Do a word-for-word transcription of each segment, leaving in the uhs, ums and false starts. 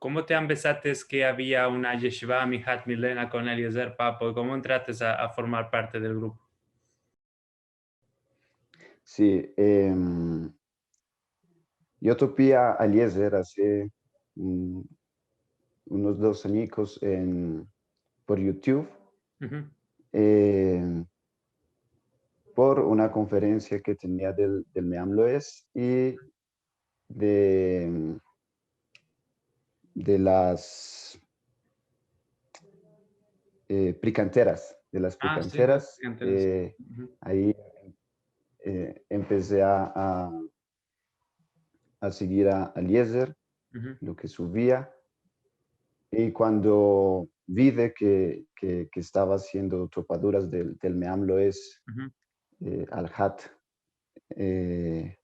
komo te ambezates ke avia una yeshiva Mihat Milena kon Eliezer Papo? Komo entrates a, a formar parte del grupo? Si, em, yo topi a Eliezer aze, mm, unos dos anyikos en, por YouTube, em, por una konferensia ke tenia del, del Meam Loez i de, de las, eh, prikanteras, de las prikanteras, eh, ayi, eh, empesi a, a, a segir a Eliezer, lo ke suvia. I kuando vi de ke, ke, ke estava aziendo tropaduras del, del Meam Loez, eh, al Hat, eh,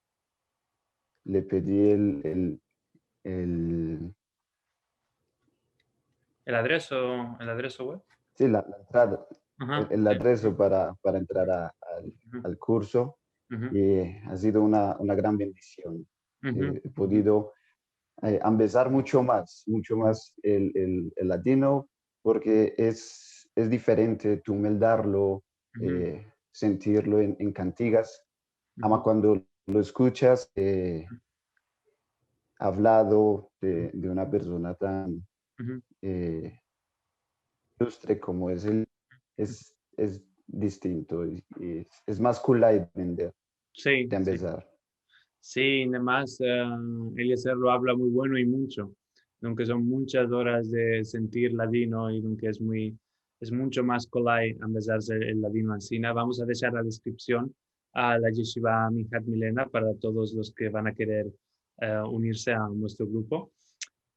le pedi el, el, el El adreso, el adreso web. Si, la, la entrada, el, el adreso para, para entrar a, al, al kurso. I ha sido una, una gran bendision. Eh, he podido, eh, ambezar muncho mas, muncho mas el, el, el ladino, porke es, es diferente tu meldarlo, eh, sentirlo en, en kantigas. Ama kuando lo eskuchas, eh, avlado de, de una persona tan, eh, ilustre komo es el, es, es distinto i, i es, es mas kolay de entender, de ambezar. Si, ademas, eh, Eliezer lo avla muy bueno i muncho. Dunke son munchas oras de sentir ladino i dunke es muy, es muncho mas kolay ambezarse el ladino ansina. Vamos a deshar la deskripsion a la yeshiva Mihat Milena para todos los ke van a kerer, eh, unirse a muestro grupo.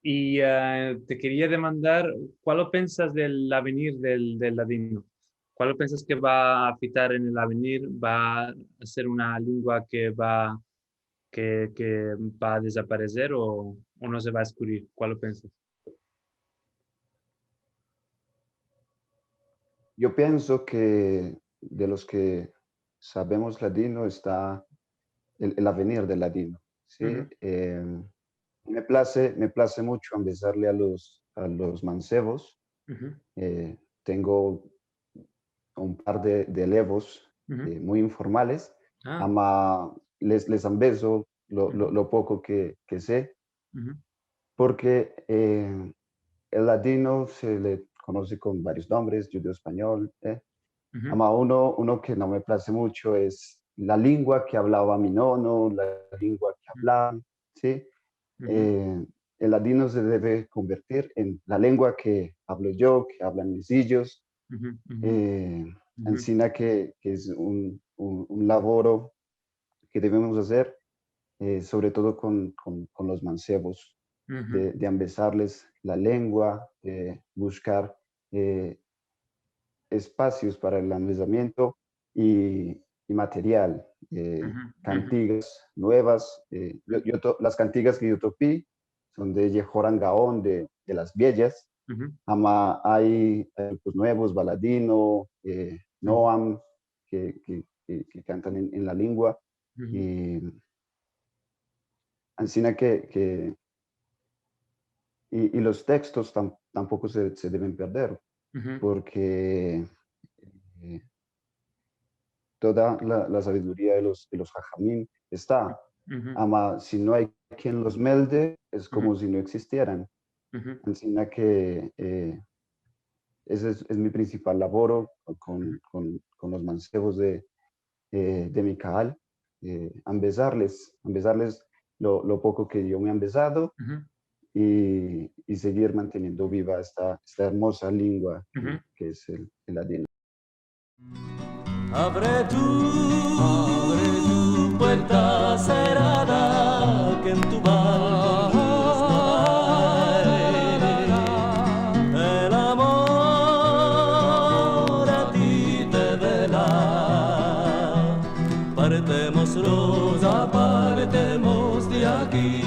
I, eh, te keria demandar, kualo pensas del avenir del, del ladino? Kualo pensas ke va a afitar en el avenir? Va a ser una lengua ke va, ke, ke va a dezapareser o, o no se va a eskurir? Kualo pensas? Yo pienso ke de los ke savemos ladino esta el, el avenir del ladino, si? Em, me plaze, me plaze muncho ambezarle a los, a los mansevos. Eh, tengo un par de, de elevos, eh, muy informales. Ama les, les ambezo lo, lo, lo poko ke, ke se. Porke, eh, el ladino se le konose kon varios nombres, djudeo-espanyol, eh. Ama uno, uno ke no me plaze muncho es la lengua ke avlava mi nono, la lengua ke avlavan, si? Eh, el ladino se deve konvertir en la lengua ke avlo yo, ke avlan mis ijos. Eh, ansina ke, ke es un, un, un lavoro ke devemos azer, eh, sovre todo kon, kon, kon los mansevos, de, de ambezarles la lengua, de bushkar, eh, espasios para el ambezamiento i, i material, eh, kantigas nuevas. Eh, yo, yo to-, las kantigas ke yo topi son de Yehoram Gaon, de, de las vielas. Ama ay, ay grupos nuevos, Baladino, eh, Noam, ke, ke, ke, ke kantan en, en la lengua. I ansina ke, ke, i, i los tekstos tam-, tampoko se, se deven perder, porke, eh, toda la, la saviduria de los, de los hahamim esta. Ama si no ay ken los melde, es komo si no egzistieran. Ansina ke, eh, ese es, es mi prinsipal lavoro kon, kon, kon los mansevos de, eh, de mi kahal, eh, ambezarles, ambezarles lo, lo poko ke yo me he ambezado i, i segir manteniendo biva esta, esta ermoza lengua ke, ke es el, el ladino. Avre tu puerta serrada, ke en tu balkon no ay. El amor a ti te vela. Partemos, Roza, partemos de aki.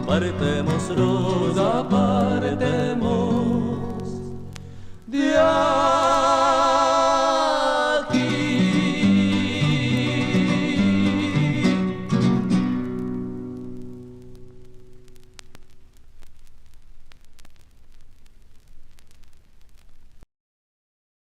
Partemos, Roza, partemos de